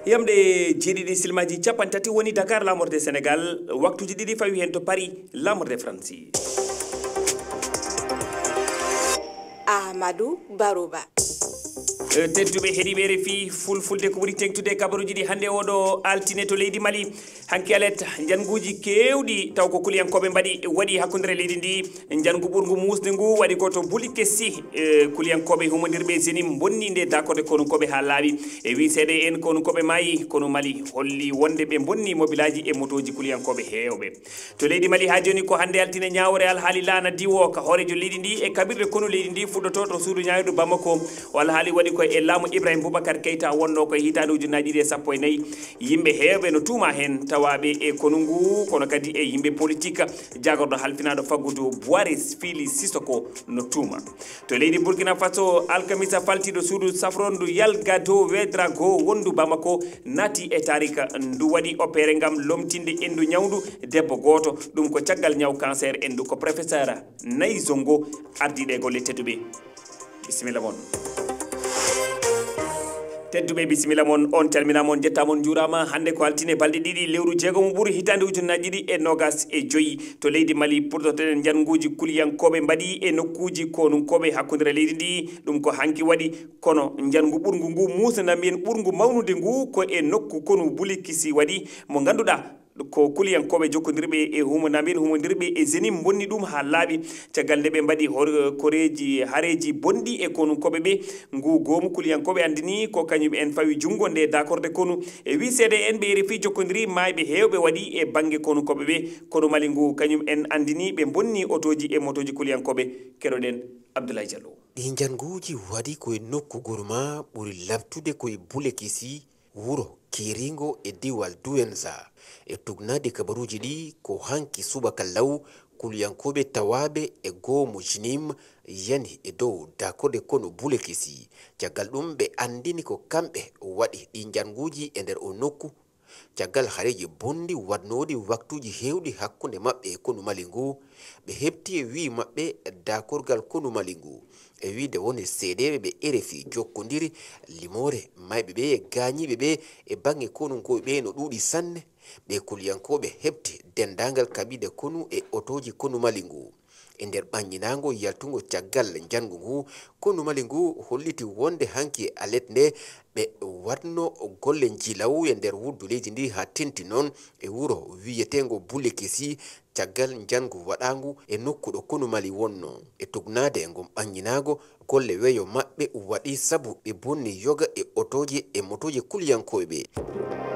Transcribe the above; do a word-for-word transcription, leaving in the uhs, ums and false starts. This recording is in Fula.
Yamde jeeɗiɗi silmaji capanɗe tati woni Dakar, lamorde Sénégal, waktuji ɗiɗi fawi hen to Paris, lamorde Fransi. Amadou Barouba. Eh, tedduɓe heɗiɓe R F I Fulfulde, ko ɓuri teŋtude e kabaruji ɗi hannde oɗo altine to leydi Mali. Hanki alet, njannguuji keewɗi taw ko kuliyankooɓe mbaɗi, waɗi hakkunde leydi ndi. Njanngu ɓurngu muusde ngu waɗi ko to Bulikesi, eh, kuliyankooɓe humondirɓe Zenim bonni nde dakorde konunkooɓe haa laaɓi. E wii C D N, konunkooɓe maayi, konu Mali holli wonde ɓe bonni mobilaaji e motooji kuliyankooɓe heewɓe. To leydi Mali haa jooni ko hannde altine ñaawore alhaali laana diwo ka hooreejo leydi ndi e kaɓirɗe konu leydi ndi fuɗɗoto to suudu ñaawirdu Bamako. O alhaali waɗi ko e laamu Ibrahim Boubacar Keita wonno ko e hitaande ujunnaaji ɗiɗi e sappo e nayi. Yimɓe heewɓe no tuuma heen tawaaɓe e konu ngu, kono kadi e yimɓe politik. Jaagorɗo halfinaaɗo faggudu Boiris Fili Sissoko no tuuma. To leydi Burkina Faso, alkamisa faltiiɗo suudu safrondu Yalgado Wedrago wondu Bamako naati e taarika. Ndu waɗi opere ngam lomtinde endu ñawndu debbo gooto. Ɗum ko caggal ñaw cancer endu. Ko professeur Nay Zongo ardiiɗe golle tedduɓe. Bisimilla mon. Tedduɓe, bisimilla mon. On calminaama, on njettaama, on njuuraama. Hannde ko altine, balɗe ɗiɗi, lewru jeegomo ɓuru, hitaande ujunnaaji ɗiɗi e noogas e joyi. To leydi Mali, puɗɗotoɗen njannguuji kuliyankooɓe mbaɗi e nokkuuji konunkooɓe hakkunde leydi ndi. Ɗum ko hanki waɗi, kono njanngu ɓurngu ngu muusnanaa mbiyen ɓurngu mawnude ngu ko e nokku konu Bulikisi waɗi, mo ngannduɗaa ko kuliyankooɓe jokkondirɓe e humo-, na mbiyen humondirɓe e Zenim bonni ɗum haa laaɓi. Caggal nde ɓe mbaɗi hor-, koreeji, hareeji bonɗi e konunkooɓe ɓe, ngu goomu kuliyankooɓe anndini ko kañum en fawi junngo nde dakorde konu. E wii C D N ɓe R F I jokkondiri maayɓe heewɓe waɗi e bannge konunkooɓe ɓe. Konu Mali ngu kañum en anndini ɓe bonni otooji e motooji kuliyankooɓe. Keɗoɗen Abdoulaye Diallo. Ɗi njannguuji waɗi ko e nokku Gurma ɓuri lamtude ko e Bulekesi, wuro keeringo e diwal Douenza. E tugnaade kabaruuji ɗi, ko hanki subaka law, kuliyankooɓe tawaaɓe e goomu Jinim yani e dow dakorde konu Bulekesi. Caggal ɗum, ɓe anndini ko kamɓe waɗi ɗi njannguuji e nder o nokku. Caggal hareeji bonɗi waɗnooɗi waktuuji heewɗi hakkunde maɓɓe e konu Mali ngu, ɓe heɓti e wii maɓɓe dakorgal konu Mali ngu. E wiide woni seedeeɓe ɓe R F I jokkondiri limoore mayɓe ɓe e gaañiiɓe ɓe e baŋŋe konunkooɓe ɓe no ɗuuɗi sanne, ɓe kuliyankooɓe heɓti denndaangal kaɓiiɗe konu e otooji konu Mali ngu. E nder ɓannginaango yaltungo caggal njanngu ngu, konu Mali ngu holliti wonde hanki e alet nde ɓe waɗno golle njilaw e nder wuddu leydi ndi haa tenti noon e wuro wiyeteengo Bulekesi, caggal njanngu waɗaangu e nokku ɗo konu Mali wonno. E tugnaade e ngon ɓannginaango, golle weeyo maɓɓe waɗi sabu ɓe bonni yoga e otooje e motooje kuliyankooɓe ɓe.